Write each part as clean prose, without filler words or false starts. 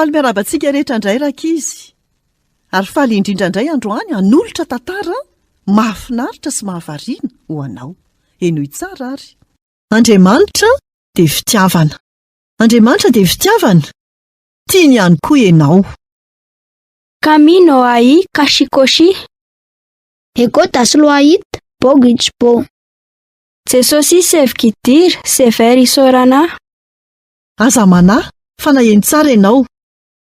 Faly miarahaba antsika rehetra indray rankizy. Ary faly indrindra indray androany hanolotra tantara mahafinaritra sy mahavariana ho anao. Henoy tsara ary. Andriamanitra dia fitiavana. Andriamanitra dia fitiavana. Tiany ihany koa ianao. Kami no ai kashikoshi. Ego das loait bogitsbo. Jesosy sevgidir, sever isaorana. Aza manahy fa naheno tsara ianao.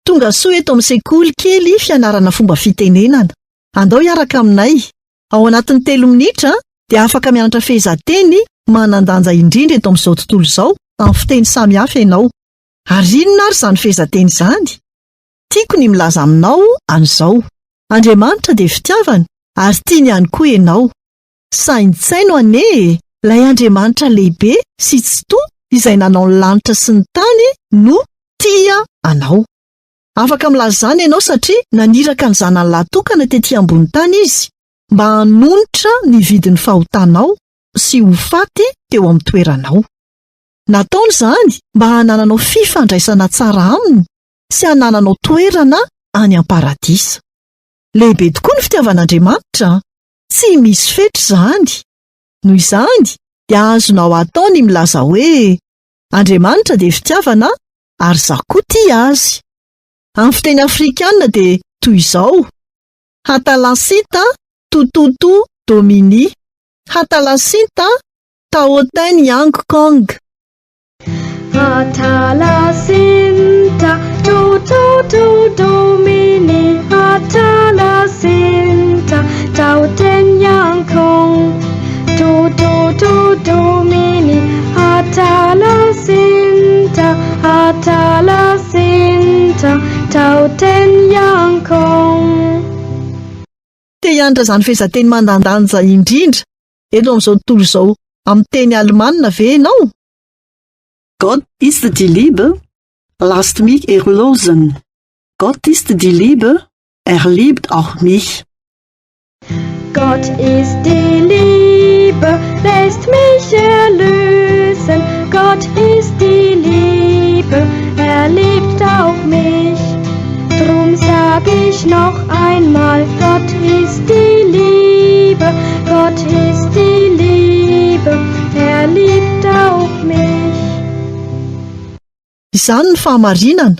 Tonga soa eto amin'ny sekoly kely fianarana fomba fitenenana. Andao hiaraka aminay. Ao anatin'ny telo minitra dia afaka mianatra fehezanteny manan-danja indrindra eto amin'izao tontolo izao amin'ny fiteny samihafa ianao. Ary inona ary izany fehezanteny izany? Tiako ny milaza aminao an'izao, Andriamanitra dia fitiavana ary tiany ihany koa ianao. Saintsaino anie e! Ilay Andriamanitra lehibe sy tsitoha izay nanao ny lanitra sy ny tany no tia anao. Afaka milaza izany ianao satria naniraka ny Zanany lahy tokana tetỳ ambony tany Izy mba hanonitra ny vidin'ny fahotanao sy ho faty teo amin'ny toeranao. Nataony izany mba hanananao fifandraisana tsara Aminy sy hanananao toerana any am-paradisa. Lehibe tokoa ny fitiavan'Andriamanitra! Tsy misy fetra izany. Noho izany, dia azonao atao ny milaza hoe, Andriamanitra dia fitiavana ary izaho koa tia Azy. Amin'ny fiteny afrikana dia toy izao, Hatalasinta tututu domini, Hatalasinta taoten yang kong. Hatalasinta tututu domini, Hatalasinta taoten yang kong. Tututu domini, Hatalasinta, Hatalasinta taoten yang kong. Te hianatra izany fehezanteny manan-danja indrindra eto amin'izao tontolo izao amin'ny teny alemanina ve ianao? Gott ist die Liebe, lasst mich erlösen. Gott ist die Liebe, er liebt auch mich. Gott ist die Liebe, lässt mich erlösen. Gott ist die Liebe, er liebt auch mich. Drum sag ich noch einmal, Gott ist die Liebe, Gott ist die Liebe, er liebt auch mich. Izany ny fahamarinana.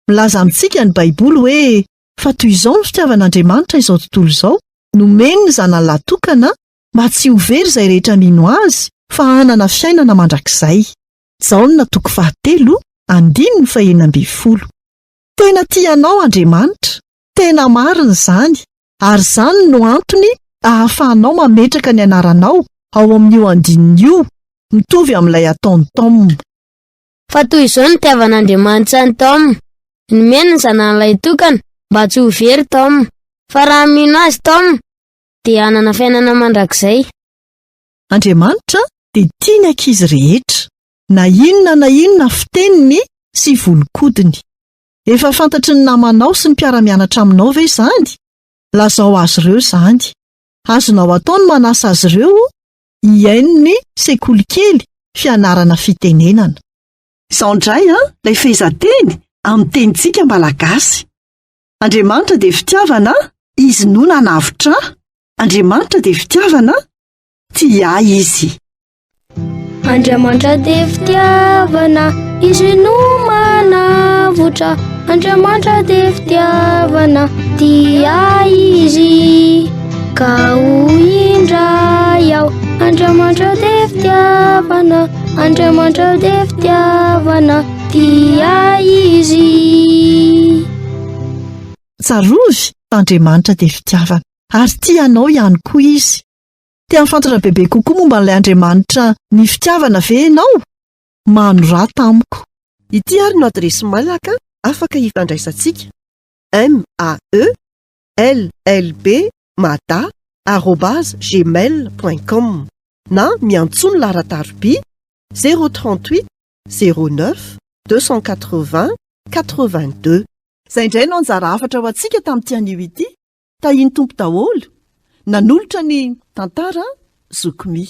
Milaza amintsika ny Baiboly hoe, Fa toy izao ny fitiavan'Andriamanitra izao tontolo izao, nomeny ny Zanany lahy tokana, mba tsy ho very izay rehetra mino Azy, fa hanana fiainana mandrakizay. Jaona toko fahatelo, andininy fahenina ambin'ny folo. Tena tia anao Andriamanitra, tena marina izany, ary izany no antony ahafahanao mametraka ny anaranao ao amin'io andininy io, mitovy amin'ilay ataon'i Tom. Fa toy izao ny nitiavan'Andriamanitra an'i Tom. Nomeny ny zanany lahitokana mba tsy ho very Tom. Fa raha mino azy Tom, dia hanana fiainana mandrakizay. Andriamanitra dia tia ny ankizy rehetra, na inona na inona fiteniny sy volon-kodiny. Efa fantatry ny namanao sy ny mpiara-mianatra aminao ve izany? Lazao azy ireo izany. Azonao atao ny manasa azy ireo hihaino ny sekoly kely fianarana fitenenana. Izao indray an, ilay fehezanteny amin'ny tenintsika malagasy. Andriamanitra dia fitiavana, Izy no nanavotra ahy. Andriamanitra dia fitiavana, tia ahy Izy. Andriamanitra dia fitiavana, Izy no manavotra. Andriamanitra dia fitiavana, tia ahy Izy. Ka hoy indray aho, Andriamanitra dia fitiavana, Andriamanitra dia fitiavana, tia ahy Izy. Tsarovy fa Andriamanitra dia fitiavana, ary tia anao ihany koa Izy. Te hahafantatra bebe kokoa momba an'ilay Andriamanitra ny fitiavana ve ianao? Manorata amiko. Ity ary no adiresy mailaka afaka hifandraisantsika, M A E L L B mada arobase gmail point com na miantsoa ny laharan-taroby 038 09 280 82. Izay indray no anjara hafatra ho antsika tamin'ity anio ity. Tahian'ny Tompo daholo. Nanolotra ny tantara Zoky Mi.